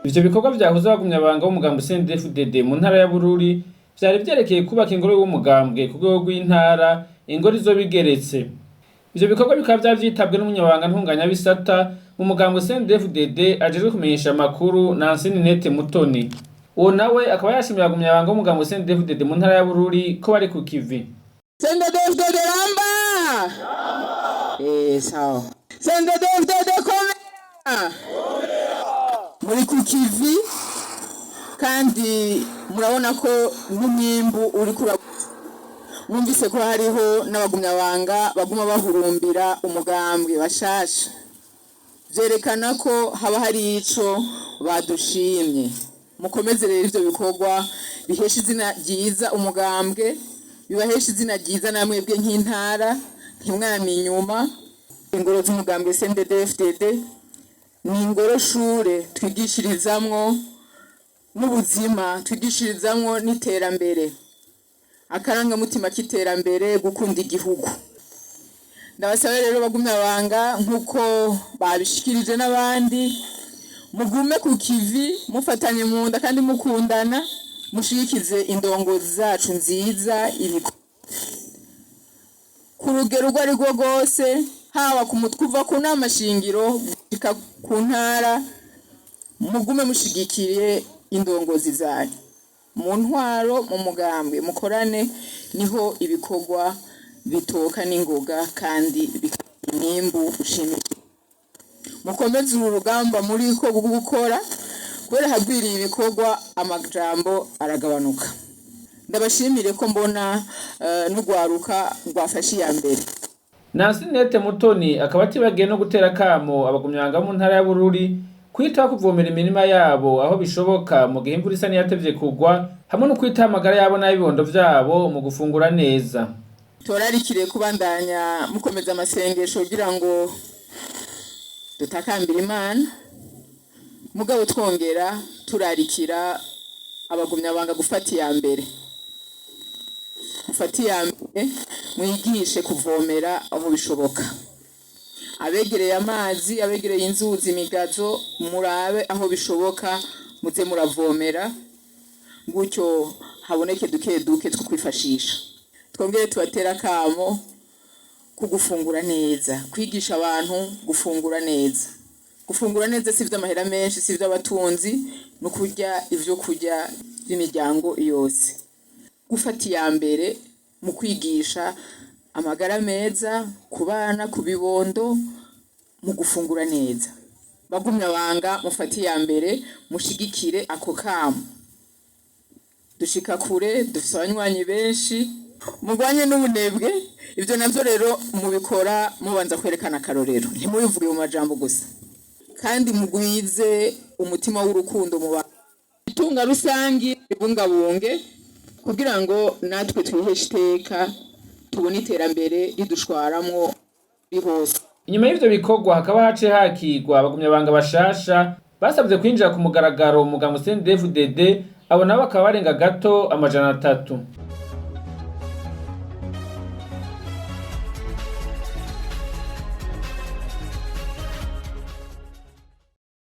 Ivyo bikorwa vyahuza abagumyabanga b'umugambwe CNDD-FDD mu ntara ya Bururi vyari vyerekeye kubaka ingoro y'umugambwe ku rwego rw'intara, ingoro izoba igeretse. Ivyo bikorwa bikaba vyari vyitabwe n'umunyamabanga ntunganyabisata mu mugambwe CNDD-FDD ajejwe kumenyesha amakuru Nancy Ninette Mutoni. Uwo nawe akaba yashimiye abagumyabanga b'umugambwe CNDD-FDD mu ntara ya Bururi ko bari ku kivi. CNDD-FDD ramba! Eh, sawa. CNDD-FDD komera! Muri ku kivi kandi murabona ko n'umwimbu uri kura. Mwumvise ko hariho n'abagumyabanga baguma bahurumbira umugambwe bashasha, vyerekana ko haba hari ico badushimye. Mukomeze rero ivyo bikorwa bihesha izina ryiza umugambwe, bibahesha izina ryiza namwebwe nk'intara. Ntimwame inyuma. Ingoro z'umugambwe CNDD-FDD ni ingoro shure twigishirizamwo n'ubuzima, twigishirizamwo n'iterambere, akarangamutima k'iterambere, gukunda igihugu. Ndabasaba rero bagumyabanga, nk'uko babishikirije n'abandi, mugume ku kivi, mufatanye mu nda kandi mukundana, mushigikize indongozi zacu nziza ku rugero urwo ari rwo rwose, haba ku mutwe uva ku nama shingiro gushika ku ntara. Mugume mushigikiye indongozi zanyu mu ntwaro, mu mugambwe, mukorane, niho ibikorwa bitoka n'ingoga kandi bikagira umwimbu ushimishije. Mukomeze uru rugamba muriko rwo gukora, kubera hagwiriye ibikorwa amajambo aragabanuka. Ndabashimire ko mbona n'urwaruka rwafashe iya mbere. Nancy Ninette Mutoni akaba atibagiye no gutera akamo abagumyabanga mu ntara ya Bururi kwitaho kuvomera imirima yabo aho bishoboka mu gihe imvura isa n'iyatevye kugwa, hamwe no kwitaho amagara yabo n'ay'ibibondo vyabo mu gufungura neza. Torarikire kubandanya mukomeza amasengesho kugira ngo dutakambire Imana, mugabo twongera turarikira abagumyabanga gufata iya mbere. Mufate iya mbere, mwigishe kuvomera aho bishoboka, abegereye amazi, abegereye inzuzi, imigazo, murabe aho bishoboka muze muravomera, gutyo haboneke duke duke two kwifashisha. Twongere tubatera akamo ko gufungura neza, kwigisha abantu gufungura neza. Gufungura neza si ivy'amahera menshi, si ivy'abatunzi, ni ukurya ivyo kurya by'imiryango yose. Gufata iya mbere mu kwigisha amagara meza ku bana, ku bibondo, mu gufungura neza. Bagumyabanga, mufate iya mbere, mushigikire ako kamo. Dushika kure, dufise abanywanyi benshi. Murwanye n'ubunebwe. Ibyo navyo rero mubikora mubanza kwerekana akarorero, ntimubivuge mu majambo gusa. Kandi mugwize umutima w'urukundo mu bantu. Itunga rusangi ribungabunge kugira ngo natwe twiheshe iteka, tubone iterambere ridushwaramwo hose. Inyuma y'ivyo bikorwa hakaba haciye hakirwa abagumyabanga bashasha basabye kwinjira ku mugaragaro mu mugambwe CNDD-FDD. Abo nabo bakaba barenga gato 300.